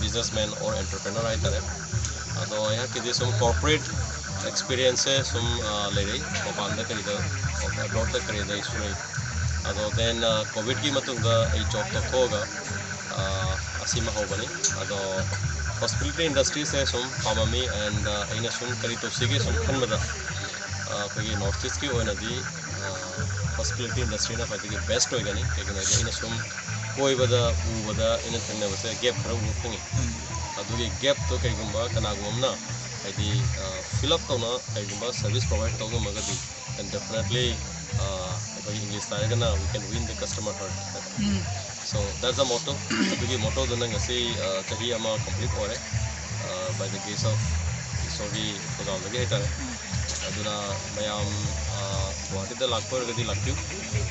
businessman or entrepreneur ꯍꯥꯏꯇꯥꯔꯦ꯫ ꯑꯗꯣ ꯑꯩꯍꯥꯛꯀꯤꯗꯤ ꯁꯨꯝ corporate experience ꯁꯦ ꯁꯨꯝ, ꯑ, ꯂꯩꯔꯛꯏ, ꯃꯄꯥꯟꯗ ꯀꯔꯤꯗ, abroad ꯇ ꯀꯔꯤꯗ ꯑꯩꯁꯨ ꯂꯩ꯫ ꯑꯗꯣ then, ꯑ, COVID ꯀꯤ ꯃꯇꯨꯡꯗ ꯑꯩ job ꯇꯣꯛꯊꯣꯛꯑꯒ, ꯑ, ꯑꯁꯤꯃ ꯍꯧꯕꯅꯤ꯫ ꯑꯗꯣ hospitality industry ꯁꯦ ꯁꯨꯝ ꯄꯥꯝꯃꯝꯃꯤ and, ꯑ, ꯑꯩꯅ ꯁꯨꯝ ꯀꯔꯤ ꯇꯧꯁꯤꯒꯦ ꯁꯨꯝ ꯈꯟꯕꯗ, ꯑ, ꯑꯩꯈꯣꯏꯒꯤ North East ꯀꯤ ꯑꯣꯏꯅꯗꯤ, ꯑ, hospitality industry ꯅ ꯈ꯭ꯋꯥꯏꯗꯒꯤ best ꯑꯣꯏꯒꯅꯤ꯫ ꯀꯩꯒꯤꯅꯣ ꯍꯥꯏꯗꯤ ꯑꯩꯅ ꯁꯨꯝ ꯀꯣꯏꯕꯗ ꯎꯕꯗ ꯑꯩꯅ ꯊꯦꯡꯅꯕꯁꯦ gap ꯈꯔ ꯎꯕ ꯐꯪꯉꯤ꯫ ꯎꯝ꯫ ꯑꯗꯨꯒꯤ gap ꯇꯣ ꯀꯩꯒꯨꯝꯕ ꯀꯅꯥꯒꯨꯝꯕ ꯑꯃꯅ ꯍꯥꯏꯗꯤ, ꯑ, fill up ꯇꯧꯅ ꯀꯩꯒꯨꯝꯕ service provide ꯇꯧ ꯉꯝꯃꯒꯗꯤ, then definitely, ꯑ, ꯑꯩꯈꯣꯏꯒꯤ English ꯇ ꯍꯥꯏꯔꯒꯅ we can win the customer heart ꯍꯥꯏꯕ꯫ ꯎꯝ꯫ So that's the motto꯫ ꯑꯗꯨꯒꯤ motto ꯗꯨꯅ ꯉꯁꯤ, ꯑ, ꯆꯍꯤ ꯑꯃ complete ꯑꯣꯏꯔꯦ, ꯑ, by the grace of ꯏꯁꯣꯔꯒꯤ ꯊꯧꯖꯥꯜꯗꯒꯤ ꯍꯥꯏꯇꯥꯔꯦ꯫ ꯎꯝ꯫ ꯑꯗꯨꯅ ꯃꯌꯥꯝ, ꯑ, ꯒꯨꯋꯥꯍꯥꯇꯤꯗ ꯂꯥꯛꯄ ꯑꯣꯏꯔꯒꯗꯤ ꯂꯥꯛꯄꯤꯌꯨ꯫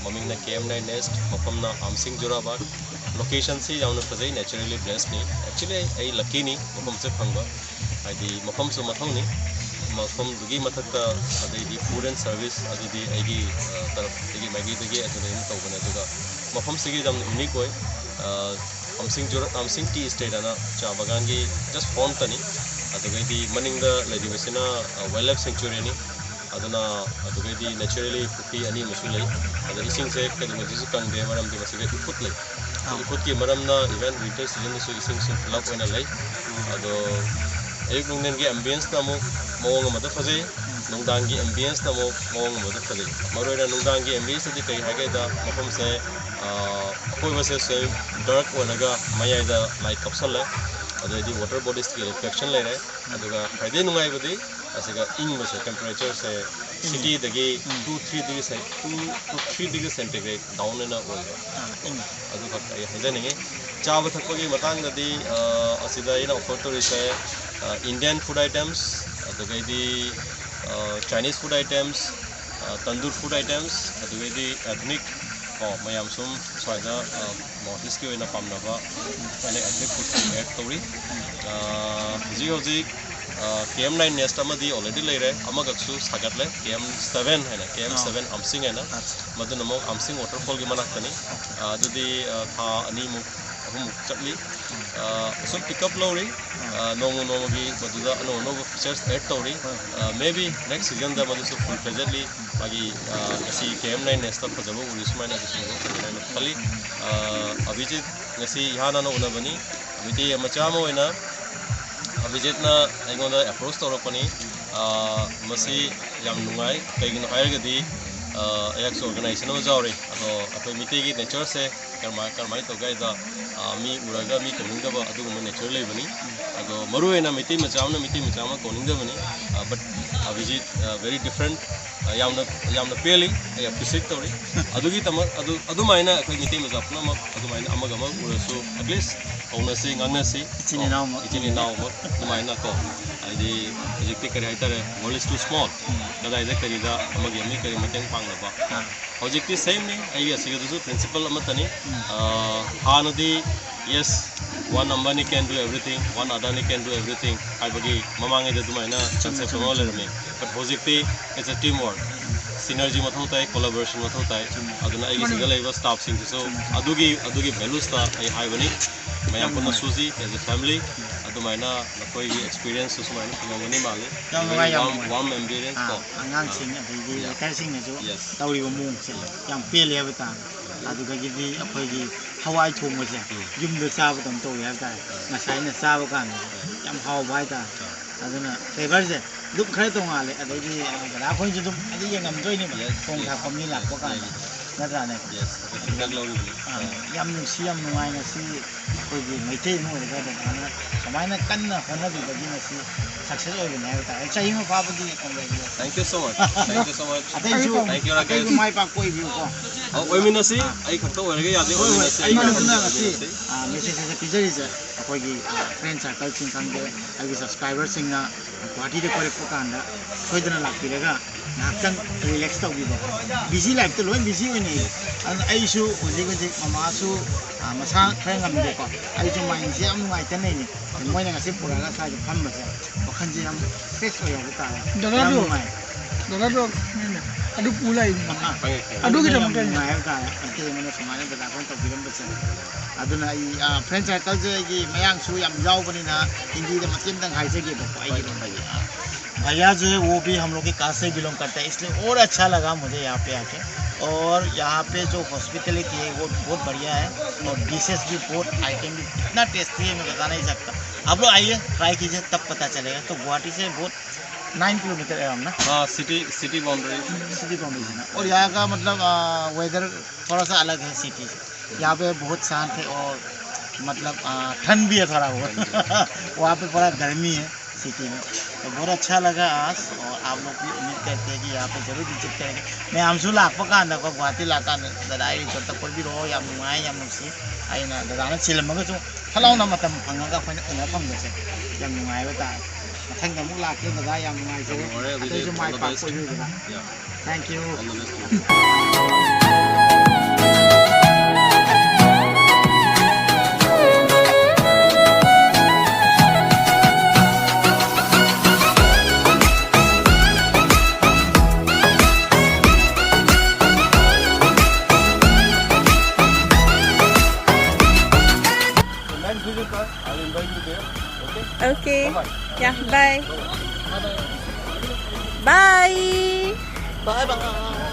ꯃꯃꯤꯡꯅ K M nine Nest, ꯃꯐꯝꯅ ꯑꯝꯁꯤꯡ ꯖꯣꯔꯥꯕꯥꯠ꯫ Location ꯁꯤ ꯌꯥꯝꯅ ꯐꯖꯩ, naturally blessed ꯅꯤ꯫ Actually ꯑꯩ lucky ꯅꯤ ꯃꯐꯝꯁꯦ ꯐꯪꯕ, ꯍꯥꯏꯗꯤ ꯃꯐꯝꯁꯨ ꯃꯊꯧꯅꯤ꯫ ꯃꯐꯝꯗꯨꯒꯤ ꯃꯊꯛꯇ, ꯑꯗꯩꯗꯤ food and service, ꯑꯗꯨꯗꯤ ꯑꯩꯒꯤ, ꯑ, ꯇꯔꯞ, ꯑꯩꯒꯤ ꯃꯥꯏꯀꯩꯗꯒꯤ ꯑꯗꯨꯗ ꯑꯩꯅ ꯇꯧꯕꯅꯦ꯫ ꯑꯗꯨꯒ ꯃꯐꯝꯁꯤꯒꯤ ꯌꯥꯝꯅ unique ꯑꯣꯏ꯫ ꯑ, ꯑꯝꯁꯤꯡ ꯖꯨꯔ-, ꯑꯝꯁꯤꯡ tea estate ꯑꯅ ꯆꯥ ꯕꯒꯥꯟꯒꯤ just front ꯇꯅꯤ꯫ ꯑꯗꯨꯒꯩꯗꯤ ꯃꯅꯤꯡꯗ ꯂꯩꯔꯤꯕꯁꯤꯅ, ꯑ, wildlife sanctuary ꯅꯤ꯫ ꯑꯗꯨꯅ ꯑꯗꯨꯒꯩꯗꯤ naturally ꯄꯨꯈ꯭ꯔꯤ ꯑꯅꯤ ꯑꯃꯁꯨ ꯂꯩ꯫ ꯑꯗ ꯏꯁꯤꯡꯁꯦ ꯀꯩꯗꯧꯉꯩꯗꯁꯨ ꯀꯪꯗꯦ, ꯃꯔꯝꯗꯤ ꯃꯁꯤꯗ ꯏꯐꯨꯠ ꯂꯩ꯫ ꯑꯥ꯫ ꯏꯐꯨꯠꯀꯤ ꯃꯔꯝꯅ even winter season ꯗꯁꯨ ꯏꯁꯤꯡꯁꯦ full up ꯑꯣꯏꯅ ꯂꯩ꯫ ꯑꯗꯣ ꯑꯌꯨꯛ ꯅꯨꯡꯊꯤꯟꯒꯤ ambience ꯅ ꯑꯃꯨꯛ ꯃꯑꯣꯡ ꯑꯃꯗ ꯐꯖꯩ, ꯅꯨꯡꯗꯥꯡꯒꯤ ambience ꯅ ꯑꯃꯨꯛ ꯃꯑꯣꯡ ꯑꯃꯗ ꯐꯖꯩ꯫ ꯃꯔꯨꯑꯣꯏꯅ ꯅꯨꯡꯗꯥꯡꯒꯤ ambience ꯇꯗꯤ ꯀꯩ ꯍꯥꯏꯒꯦꯗ, ꯃꯐꯝꯁꯦ, ꯑ, ꯑꯀꯣꯏꯕꯁꯦ ꯁꯨꯝ dark ꯑꯣꯏꯔꯒ ꯃꯌꯥꯏꯗ light ꯀꯥꯞꯁꯜꯂꯦ, ꯑꯗꯩꯗꯤ water bodies ꯀꯤ reflection ꯂꯩꯔꯦ꯫ ꯑꯗꯨꯒ ꯈ꯭ꯋꯥꯏꯗꯒꯤ ꯅꯨꯡꯉꯥꯏꯕꯗꯤ ꯑꯁꯤꯒ ꯏꯪꯕꯁꯦ, temperature ꯁꯦ city ꯗꯒꯤ two three degree cen-, two to three degree centigrade down ꯑꯣꯏꯅ ꯑꯣꯏꯕ꯫ ꯑꯥ, ꯏꯪꯉꯤ꯫ ꯑꯗꯨꯈꯛ ꯑꯩ ꯍꯥꯏꯖꯅꯤꯡꯉꯤ꯫ ꯆꯥꯕ ꯊꯛꯄꯒꯤ ꯃꯇꯥꯡꯗꯗꯤ, ꯑ, ꯑꯁꯤꯗ ꯑꯩꯅ offer ꯇꯧꯔꯤꯁꯦ, ꯑ, Indian food items, ꯑꯗꯨꯗꯒꯤꯗꯤ, ꯑ, Chinese food items, ꯑ, tandoor food items, ꯑꯗꯨꯗꯒꯤꯗꯤ ethnic ꯀꯣ, ꯃꯌꯥꯝ ꯁꯨꯝ ꯁ꯭ꯋꯥꯏꯗ, ꯑ, North East ꯀꯤ ꯑꯣꯏꯅ ꯄꯥꯝꯅꯕ ꯑꯩꯅ ethnic food ꯁꯤꯡ add ꯇꯧꯔꯤ꯫ ꯑ, ꯍꯧꯖꯤꯛ ꯍꯧꯖꯤꯛ, ꯑ, K M nine nest ꯑꯃꯗꯤ already ꯂꯩꯔꯦ, ꯑꯃꯈꯛꯁꯨ ꯁꯥꯒꯠꯂꯦ, K M seven ꯍꯥꯏꯅ, K M seven ꯑꯥ꯫ ꯑꯝꯁꯤꯡ ꯍꯥꯏꯅ꯫ ꯑꯠꯆꯥ꯫ ꯃꯗꯨꯅ ꯑꯃꯨꯛ ꯑꯝꯁꯤꯡ waterfall ꯒꯤ ꯃꯅꯥꯛꯇꯅꯤ꯫ ꯑ, ꯑꯗꯨꯗꯤ, ꯑ, ꯊꯥ ꯑꯅꯤꯃꯨꯛ, ꯑꯍꯨꯝꯃꯨꯛ ꯆꯠꯂꯤ꯫ ꯑ, ꯑꯁꯨꯝ pick up ꯂꯧꯔꯤ꯫ ꯑ, ꯅꯣꯡꯃ ꯅꯣꯡꯃꯒꯤ ꯃꯗꯨꯗ ꯑꯅꯧ ꯑꯅꯧꯕ features add ꯇꯧꯔꯤ꯫ ꯑ, maybe next season ꯗ ꯃꯗꯨꯁꯨ full fledged ꯂꯤ ꯃꯥꯒꯤ, ꯑ, ꯉꯁꯤ K M nine nest ꯇ ꯐꯖꯕ ꯎꯔꯤ ꯁꯨꯃꯥꯏꯅ ꯑꯗꯨꯁꯨ ꯎꯒꯅꯤ ꯍꯥꯏꯅ ꯈꯜꯂꯤ꯫ ꯑ, ꯑꯚꯤꯖꯤꯠ ꯉꯁꯤ ꯏꯍꯥꯟ ꯍꯥꯟꯅ ꯎꯅꯕꯅꯤ꯫ ꯃꯤꯇꯩ ꯃꯆꯥ ꯑꯃ ꯑꯣꯏꯅ ꯑꯚꯤꯖꯤꯠꯅ ꯑꯩꯉꯣꯟꯗ approach ꯇꯧꯔꯛꯄꯅꯤ꯫ ꯑ, ꯃꯁꯤ ꯌꯥꯝ ꯅꯨꯡꯉꯥꯏ꯫ ꯀꯩꯒꯤꯅꯣ ꯍꯥꯏꯔꯒꯗꯤ, ꯑ, ꯑꯩꯍꯥꯛꯁꯨ organization ꯑꯃ ꯌꯥꯎꯔꯤ꯫ ꯑꯗꯣ ꯑꯩꯈꯣꯏ ꯃꯤꯇꯩꯒꯤ nature ꯁꯦ ꯀꯔꯝꯍꯥꯏ-, ꯀꯔꯝꯍꯥꯏꯅ ꯇꯧꯒꯦ ꯍꯥꯏꯗ, ꯑ, ꯃꯤ ꯎꯔꯒ ꯃꯤ ꯀꯧꯅꯤꯡꯗꯕ ꯑꯗꯨꯒꯨꯝꯕ nature ꯂꯩꯕꯅꯤ꯫ ꯑꯗꯣ ꯃꯔꯨꯑꯣꯏꯅ ꯃꯩꯇꯩ ꯃꯆꯥ ꯑꯃꯅ ꯃꯩꯇꯩ ꯃꯆꯥ ꯑꯃ ꯀꯧꯅꯤꯡꯗꯕꯅꯤ꯫ ꯑ, but ꯑꯚꯤꯖꯤꯠ, ꯑ, very different꯫ ꯑ, ꯌꯥꯝꯅ, ꯌꯥꯝꯅ ꯄꯦꯜꯂꯤ꯫ ꯑꯩ appreciate ꯇꯧꯔꯤ꯫ ꯑꯗꯨꯒꯤꯗꯃꯛ ꯑꯗꯨ, ꯑꯗꯨꯃꯥꯏꯅ ꯑꯩꯈꯣꯏ ꯃꯩꯇꯩ ꯃꯆꯥ ꯄꯨꯝꯅꯃꯛ ꯑꯗꯨꯃꯥꯏꯅ ꯑꯃꯒ ꯑꯃ ꯎꯔꯁꯨ at least ꯀꯧꯅꯁꯤ, ꯉꯥꯡꯅꯁꯤ꯫ ꯏꯆꯤꯟ ꯏꯅꯥꯎꯃꯛ꯫ ꯏꯆꯤꯟ ꯏꯅꯥꯎꯃꯛ ꯑꯗꯨꯃꯥꯏꯅ ꯀꯣ꯫ ꯍꯥꯏꯗꯤ ꯍꯧꯖꯤꯛꯇꯤ ꯀꯔꯤ ꯍꯥꯏꯇꯥꯔꯦ, world is too small꯫ ꯎꯝ꯫ ꯀꯗꯥꯏꯗ ꯀꯔꯤꯗ ꯑꯃꯒꯤ ꯑꯃꯒꯤ ꯀꯔꯤ ꯃꯇꯦꯡ ꯄꯥꯡꯅꯕ꯫ ꯑꯥ꯫ ꯍꯧꯖꯤꯛꯇꯤ same ꯅꯤ, ꯑꯩꯒꯤ ꯑꯁꯤꯒꯗꯨꯁꯨ principle ꯑꯃꯠꯇꯅꯤ꯫ ꯎꯝ꯫ ꯑ, ꯍꯥꯟꯅꯗꯤ Yes, one Ambani can do everything, one Adani can do everything ꯍꯥꯏꯕꯒꯤ ꯃꯃꯥꯡꯉꯩꯗ ꯑꯗꯨꯃꯥꯏꯅ ꯆꯨꯝꯃꯦ, concept ꯆꯨꯝꯃꯦ, ꯑꯃ ꯆꯨꯝꯃꯦ꯫ ꯂꯩꯔꯝꯃꯤ꯫ But ꯍꯧꯖꯤꯛꯇꯤ it's a team work, synergy ꯃꯊꯧ ꯇꯥꯏ, collaboration ꯃꯊꯧ ꯇꯥꯏ꯫ ꯆꯨꯝꯃꯦ꯫ ꯑꯗꯨꯅ ꯑꯩꯒꯤ ꯃꯥꯅꯦ꯫ ꯁꯤꯗ ꯂꯩꯔꯤꯕ staff ꯁꯤꯡꯁꯤꯁꯨ ꯆꯨꯝꯃꯦ꯫ ꯑꯗꯨꯒꯤ ꯑꯗꯨꯒꯤ values ꯇ ꯑꯩ ꯍꯥꯏꯕꯅꯤ꯫ ꯃꯌꯥꯝ ꯌꯥꯝ ꯄꯨꯟꯅ ꯅꯨꯡꯉꯥꯏ꯫ Sushi as a family꯫ ꯑꯗꯨꯃꯥꯏꯅ ꯅꯈꯣꯏꯒꯤ experience ꯁꯨ ꯁꯨꯃꯥꯏꯅ ꯐꯪꯉꯝꯒꯅꯤ ꯃꯥꯜꯂꯤ꯫ ꯌꯥꯝ ꯅꯨꯡꯉꯥꯏ, ꯌꯥꯝ ꯅꯨꯡꯉꯥꯏ꯫ Very warm, warm ambience ꯑꯥ, ꯀꯣ꯫ ꯑꯉꯥꯡꯁꯤꯡ ꯑꯥ꯫ ꯑꯗꯩꯗꯤ Yeah. leader ꯁꯤꯡꯅꯁꯨ Yeah. ꯇꯧꯔꯤꯕ ꯃꯑꯣꯡꯁꯦ ꯌꯥꯝ ꯄꯦꯜꯂꯦ ꯍꯥꯏꯕ ꯇꯥꯔꯦ꯫ ꯑꯗꯨꯗꯒꯤꯗꯤ ꯑꯩꯈꯣꯏꯒꯤ ꯍꯋꯥꯏ ꯊꯣꯡꯕꯁꯦ ꯎꯝ꯫ ꯌꯨꯝꯗ ꯆꯥꯕꯗꯧꯅ ꯇꯧꯋꯦ ꯍꯥꯏꯕ ꯇꯥꯔꯦ꯫ ꯑꯥ꯫ ꯉꯁꯥꯏ ꯑꯩꯅ ꯆꯥꯕ ꯀꯥꯟꯗ ꯑꯥ꯫ ꯌꯥꯝ ꯍꯥꯎꯕ ꯍꯥꯏꯇꯥꯔꯦ꯫ ꯑꯥ꯫ ꯑꯗꯨꯅ flavour ꯁꯦ ꯑꯗꯨꯝ ꯈꯔ ꯇꯣꯡꯉꯥꯜꯂꯦ꯫ ꯑꯗꯩꯗꯤ, ꯑ, ꯗꯗꯥ ꯑꯩꯈꯣꯏꯁꯨ ꯑꯗꯨꯝ ꯑꯗꯨ ꯌꯦꯡꯉꯝꯗꯣꯏꯅꯦꯕ꯫ Yes, ꯊꯣꯡ yes, ꯊꯥꯛꯄ ꯃꯤ ꯂꯥꯛꯄ ꯀꯥꯟꯗ꯫ ꯌꯦꯡꯉꯦ꯫ ꯅꯠꯇ꯭ꯔꯥꯅꯦ? Yes, ꯑꯩꯈꯣꯏ feedback ꯂꯧꯔꯤꯕꯅꯤ꯫ ꯑꯥ, ꯑꯥ꯫ ꯌꯥꯝ ꯅꯨꯡꯁꯤ, ꯌꯥꯝ ꯅꯨꯡꯉꯥꯏ ꯉꯁꯤ ꯑꯩꯈꯣꯏꯒꯤ ꯃꯩꯇꯩ ꯑꯃ ꯑꯣꯏꯔꯒ ꯗꯗꯥꯅ ꯁꯨꯃꯥꯏꯅ ꯀꯟꯅ ꯍꯣꯠꯅꯕꯤꯕꯒꯤ ꯉꯁꯤ success ꯑꯣꯏꯕꯅꯦ ꯍꯥꯏꯕ ꯇꯥꯔꯦ꯫ ꯆꯍꯤ ꯑꯃ ꯐꯥꯕꯒꯤ congratulations꯫ Thank you so much. Thank you so much. ꯑꯇꯩꯁꯨ, Thank you, ꯔꯥꯀꯦꯁ꯫ ꯑꯇꯩꯁꯨ ꯃꯥꯏ ꯄꯥꯛꯄ ꯑꯣꯏꯕꯤꯌꯨꯀꯣ꯫ ꯑꯣ, ꯑꯣꯏꯃꯤꯟꯅꯁꯤ꯫ ꯑꯥ꯫ ꯑꯩ ꯈꯛꯇ ꯑꯣꯏꯔꯒ ꯌꯥꯗꯦ, ꯍꯣꯏ, ꯍꯣꯏ, ꯑꯣꯏꯃꯤꯟꯅꯁꯤ꯫ ꯑꯩ ꯃꯔꯨꯞꯅ ꯉꯁꯤ, ꯑꯥ, message ꯑꯁꯤ ꯄꯤꯖꯔꯤꯁꯦ ꯑꯩꯈꯣꯏꯒꯤ, ꯑꯥ, friend circle ꯁꯤꯡ ꯈꯪꯗꯦ, ꯑꯩꯒꯤ subscriber ꯁꯤꯡꯅ ꯒꯨꯍꯥꯇꯤꯗ ꯀꯣꯏꯔꯛꯄ ꯀꯥꯟꯗ ꯁꯣꯏꯗꯅ ꯂꯥꯛꯄꯤꯔꯒ ꯉꯥꯏꯍꯥꯛꯇꯪ relax ꯇꯧꯕꯤꯕ꯫ Busy life ꯇ ꯂꯣꯏ busy ꯑꯣꯏꯅꯩꯌꯦ꯫ ꯑꯗꯨꯅ ꯑꯩꯁꯨ ꯍꯧꯖꯤꯛ ꯍꯧꯖꯤꯛ ꯃꯃꯥꯁꯨ, ꯑꯥ, ꯃꯁꯥ ꯈꯔ ꯉꯝꯗꯦꯀꯣ꯫ ꯑꯩꯁꯨ mind ꯁꯦ ꯌꯥꯝ ꯅꯨꯡꯉꯥꯏꯇ ꯂꯩꯅꯤ꯫ ꯃꯣꯏꯅ ꯉꯁꯤ ꯄꯨꯔꯛꯑꯒ ꯁ꯭ꯋꯥꯏꯗ ꯐꯝꯕꯁꯦ ꯋꯥꯈꯜꯁꯦ ꯌꯥꯝ fresh ꯑꯣꯏ ꯍꯥꯏꯕ ꯇꯥꯔꯦ꯫ ꯌꯥꯝ ꯗꯗꯥꯗꯣ, ꯅꯨꯡꯉꯥꯏ꯫ ꯗꯗꯥꯗꯣ, ꯃꯤꯅꯦ꯫ ꯑꯗꯨ ꯄꯨ ꯂꯥꯛꯏꯅꯤ꯫ ꯑꯥ꯫ ꯑꯗꯨꯒꯤꯗꯃꯛꯇꯅꯤ꯫ ꯌꯥꯝ ꯅꯨꯡꯉꯥꯏ ꯍꯥꯏꯕ ꯇꯥꯔꯦ꯫ ꯃꯇꯦꯡ ꯑꯃꯅ ꯁꯨꯃꯥꯏꯅ ꯗꯗꯥ ꯑꯩꯈꯣꯏꯅ ꯇꯧꯕꯤꯔꯝꯕꯁꯦ꯫ ꯑꯗꯨꯅ ꯑꯩ, ꯑꯥ, friend circle ꯁꯦ ꯑꯩꯒꯤ ꯃꯌꯥꯡꯁꯨ ꯌꯥꯝ ꯌꯥꯎꯕꯅꯤꯅ ꯍꯤꯟꯗꯤꯗ ꯃꯇꯦꯛ ꯑꯃꯇꯪ ꯍꯥꯏꯖꯒꯦꯕꯀꯣ ꯑꯩꯒꯤ ꯍꯣꯏ, ꯍꯣꯏ꯫ ꯂꯣꯟꯗꯗꯤ꯫ ꯑꯥ, भैया जो है वो भी हम लोग के कास्ट से belong करता है, इसलिए और अच्छा लगा मुझे यहाँ पे आके। और यहाँ पे जो hospitality है वो बहुत बढ़िया है, और dishes भी बहुत, item भी इतना tasty है, मैं बता नहीं सकता। आप लोग आइए, try कीजिए, तब पता चलेगा। तो गुवाहाटी से बहुत नाइन किलोमीटर है हम ना। हाँ, city, city boundary। City boundary है ना। और यहाँ का मतलब, आ, weather थोड़ा सा अलग है city से। यहाँ पे बहुत शांत है और मतलब, आ, ठंड भी है थोड़ा बहुत। वहाँ पे पूरा गर्मी है city में। तो बहुत अच्छा लगा आज, और आप लोग भी उम्मीद करते हैं कि यहाँ पे जरूर visit करेंगे। मैं हमसू ꯂꯥꯛꯄ ꯀꯥꯟꯗꯀꯣ, ꯒꯨꯍꯥꯇꯤ ꯂꯥꯛꯀꯥꯟꯗ ꯗꯗꯥ ꯑꯩ ꯔꯤꯁꯣꯔꯠꯇ ꯀꯣꯏꯕꯤꯔꯛꯑꯣ, ꯌꯥꯝ ꯅꯨꯡꯉꯥꯏ, ꯌꯥꯝ ꯅꯨꯡꯁꯤ꯫ ꯑꯩꯅ ꯗꯗꯥꯅ ꯆꯤꯜꯂꯝꯃꯒꯁꯨ ꯐꯠ ꯂꯥꯎꯅ ꯃꯇꯝ ꯐꯪꯉꯒ ꯑꯩꯈꯣꯏꯅ ꯎꯅ ꯐꯪꯕꯁꯦ ꯌꯥꯝ ꯅꯨꯡꯉꯥꯏꯕ ꯇꯥꯔꯦ꯫ ꯃꯊꯪꯗ ꯑꯃꯨꯛ ꯂꯥꯛꯀꯦ ꯗꯗꯥ, ꯌꯥꯝ ꯅꯨꯡꯉꯥꯏꯖꯔꯦ꯫ ꯌꯥꯝ ꯅꯨꯡꯉꯥꯏꯔꯦ, ꯑꯗꯨꯗꯤ ꯑꯇꯩꯁꯨ all the best꯫ ꯃꯥꯏ ꯄꯥꯛꯄ ꯑꯣꯏꯕꯤꯌꯨ ꯗꯗꯥ꯫ Yeah꯫ Thank you꯫ All the best to you꯫ Okay. Yeah, bye. Bye. Bye bye.